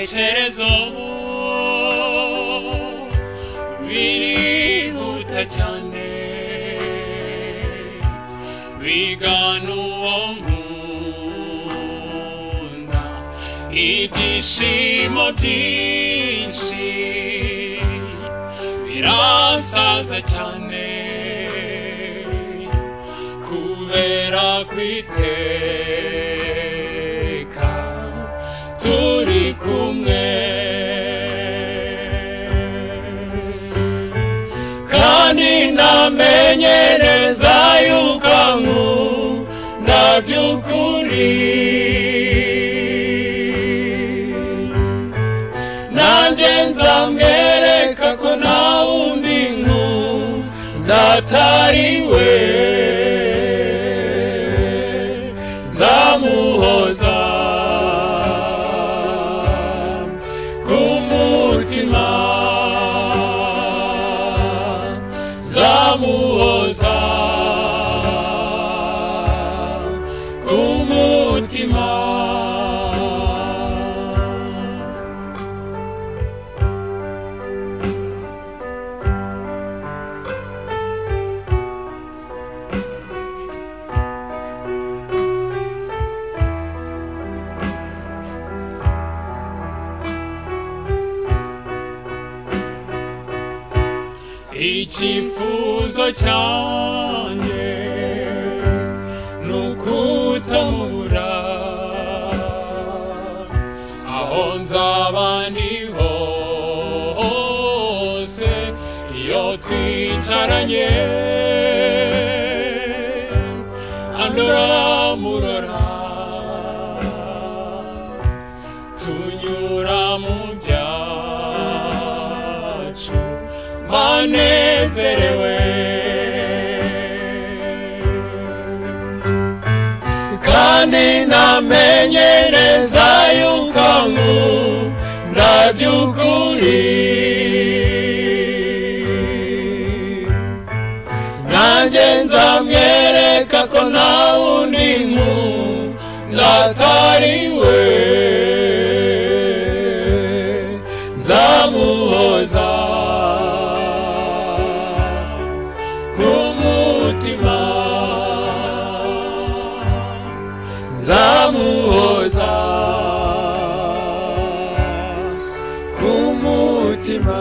Ibitekerezo birihuta cyane bigana uwo nkunda, ibyishimo byinshi biransaza cyane kubera kwiteka turi kumwe. Kandi namenye neza yuko ankunda by'ukuri, nanjye nzamwereka ko nta wundi nkunda atari we, nzamuhoza ku mutima, nzamuhoza ku mutima. Icyifuzo cyanjye ni ukutamubura, aho nzaba ndi hose iyo twicaranye andora murora, tunyura mu byacu banezerewe. Kandi namenye neza yuko ankunda by'ukuri, nanjye nzamwereka ko nta wundi nkunda atari we, nzamuhoza ku mutima, nzamuhoza ku mutima.